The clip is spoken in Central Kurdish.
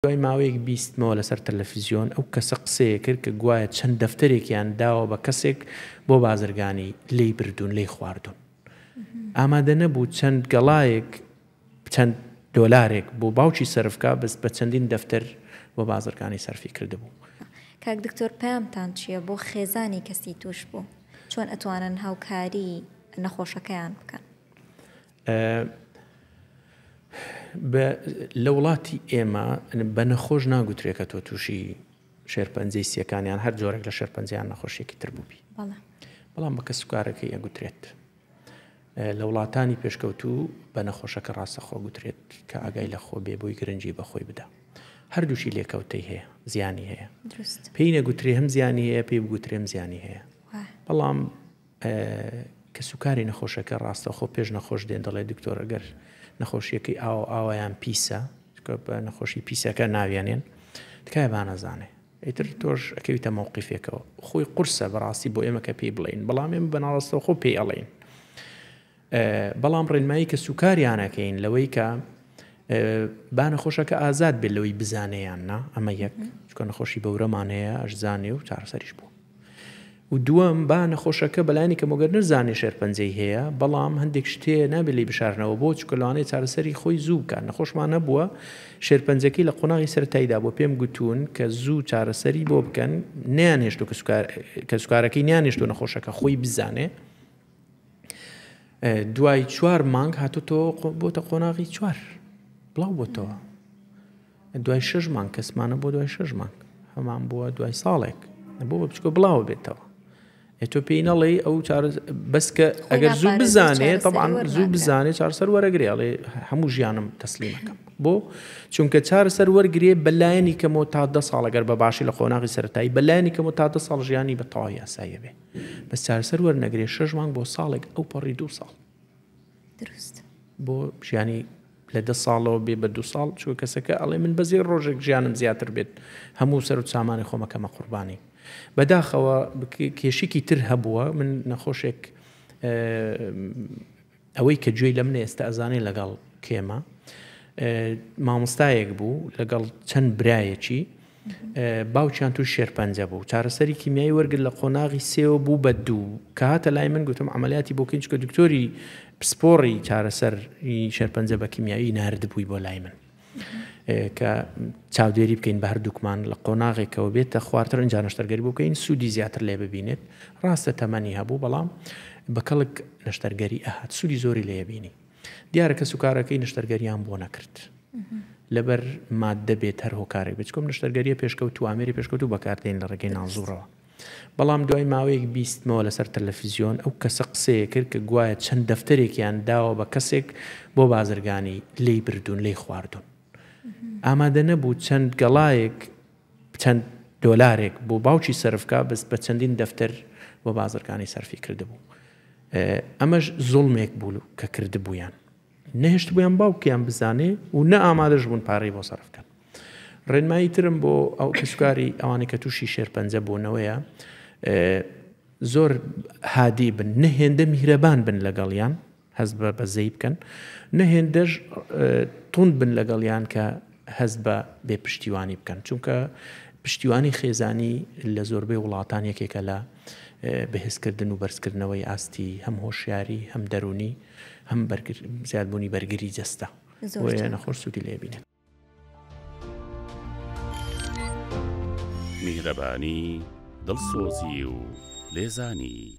دوای ماوەیەک بیستمەوە لەسەر تەلەفزیۆن ئەو کەسە قسەیە کرد کە گوایە چەند دەفتەرێکیان داوە بە کەسێک بۆ بازرگانی لێی بردوون لێی خواردوون. ئامادە نەبوو چەند گەڵایەک چەند دۆلارێک بۆ باوکی سەرف کا بەس بە چەندین دەفتەر بۆ بازرگانی سەرفی کردبوو. کاک دکتۆر پەیامتان چیە بۆ خێزانی کەسی توشبوو چۆن ئەتوانن هاوکاری نەخۆشەکەیان بکەن؟ لە وڵاتی ئێمە بە نەخۆش ناگوترێ کە تۆ تووشی شێرپەنجەی سیەکان یان هەر جۆرێک لە شێرپەنجە یان نەخۆشیەکی تر بووبی بەڵام بە کەسوکارەکەی ئەگوترێت لە وڵاتانی پێشکەوتوو بە نەخۆشەکە ڕاستەخۆ گوترێت کە ئاگای لە خۆ بێ بۆی گرنگی بەخۆی بدا هەردووشی لێکەوتەی هەیە زیانی هەیە پێی نەگوترێ هەم زیانی هەیە پێی بگوترێم زیانی هەیە بەڵام کەسوکاری نەخۆشەکە ڕاستەوخۆ پێش نەخۆش دێن دەڵێ دکتۆر ئەگەر نەخۆشیەکەی ئاوا ئاوایان پیسە چونکە بە نەخۆشی پیسەکە ناویانێن تکایە با نەزانێ ئیتر تۆش ئەکەویتە مەوقیفێکەوە خۆی قورسە بەڕاستی بۆ ئێمە کە پێی بڵێین بەڵام ئێمە بە ناڕاستەوخۆ پێی ئەڵێین بەڵام ڕێنمایی کە سوکاریانەکەین لەوەی کە با نەخۆشەکە ئازاد بێت لەوەی بزانێ یان نا ئەمە یەک چکە نەخۆشی بەورەمان هەیە ئەشزانێ و چارەسەریش بوو و دووەم با نەخۆشەکە بەلایەنی کەمەوە گەر نەزانێ شێرپەنجەی هەیە بەڵام هەندێک شت هەیە نابێت لێی بشارنەوە بۆ چونکە لەوانەیە چارەسەری خۆی زوو بکات نەخۆشمان هەبووە شێرپەنجەکەی لە قۆناغی سەرەتاییدا بووە پێم گوتوون کە زوو چارەسەری بۆ بکەن نەیانهێشتووە کەسوکارەکەی نەیانهێشتووە نەخۆشەکە خۆی بزانێ دوای چوار مانگ هاتوتەوە بۆتە قۆناغی چوار بڵاو بۆتەوە دوای شەش مانگ کەسمانە بۆ دوای شەش مانگ هەمان بووە دوای ساڵێک بۆ بە بچکۆ بڵاوە بێتەوە ئێ تۆ پێی نەڵێی ئەو چارە بەس کە ئەگەر زوو بزانێ طبعا زوو بزانێ چارەسەر وەرەگرێ ئەڵێ هەموو ژیانم تەسلیمەکەم بۆ چونکە چارەسەر وەرگێ بەلایەنی کەمەوە تا دە ساڵ ئەگەر بە باشی لە قۆناغی سەرەتایی بەلایەنی کەمەوە تا دە ساڵ ژیانی بە تەواوی یاساییە بێ بەس چارەسەر وەرنەگرێ شەش مانگ بۆ ساڵێک ئەو پەڕی دوو ساڵ دروست بۆ ژیانی لە دە ساڵەوە بێ بە دوو ساڵ چونکە کەسەکە ئەڵێ من بەس یەک ڕۆژێک ژیانم زیاتر بێت هەموو سەر و سامانی خۆمەکەمە قوربانی بەداخەوە کێشێکی تر هەبووە من نەخۆشێک ئەوەی کە گوێی لە منە ئێستا ئەزانێ لەگەڵ کێمە مامۆستایەک بوو لەگەڵ چەند برایەکی باوکیان توش شێرپەنجە بوو چارەسەری کیمیایی وەرگرت لە قۆناغی سێوە بوو بە دوو کە هاتە لای من گوتم عملیاتی بۆ کەین چونکە دکتۆری پسپۆڕی چارەسەری شێرپەنجە بە کیمیایی ناردبووی بۆ لای من کە چاودێری بکەین بە هەردووکمان لە قۆناغێکەوە بێتە خوارتر ئینجا نەشتەرگەری بۆ بکەین سوودی زیاتر لێ ببینێت ڕاستە تەمەنی هەبوو بەڵام بە کەڵک نەشتەرگەری ئەهات سوودی زۆری لێ بینی دیارە کەسوکارەکەی نەشتەرگەریان بۆ نەکرد لەبەر ماددە بێت هەر هۆکارێک بێت چکم نەشتەرگەریە پێشکەوتوو ئامێری پێشکەوتوو بەکاردێن لە ڕێگەی نازوڕەوە بەڵام دوای ماوەیەک بیستمەوە لەسەر تەلەفزیۆن ئەو کەسە قسەیە کرد کە گوایە چەند دەفتەرێکیان داوە بە کەسێک بۆ بازرگانی لێی بردوون لێی خواردوون ئامادە نەبوو چەند گەڵایەک چەند دۆلارێک بۆ باوکی سەرف کا بەس بە چەندین دەفتەر بۆ بازرگانی سەرفی کردبوو ئەمەش زوڵمێک بوو کە کردبوویان نەهێشتبوویان باوکیان بزانێ و نە ئامادەش بوون پارەی بۆ سەرف کەن ڕێنمایی ترم بۆ ئەو کەسوکاری ئەوانەی کە تووشی شێرپەنجە بوونەوەیە زۆر هادی بن نە هێندە میهرەبان بن لەگەڵیان هەست بە بەزەی بکەن نە هێندەش توند بن لەگەڵیان کە هەست بە بێ پشتیوانی بکەن چونکە پشتیوانی خێزانی لە زۆربەی وڵاتان یەکێکە لە بەهێزکردن و بەرزکردنەوەی ئاستی هەم هۆشیاری هەم دەرونی هەم زیادبوونی بەرگری جەستە بۆیە نەخۆش سوودی لێ بینێت. میهرەبانی، دڵسۆزی و لێزانی.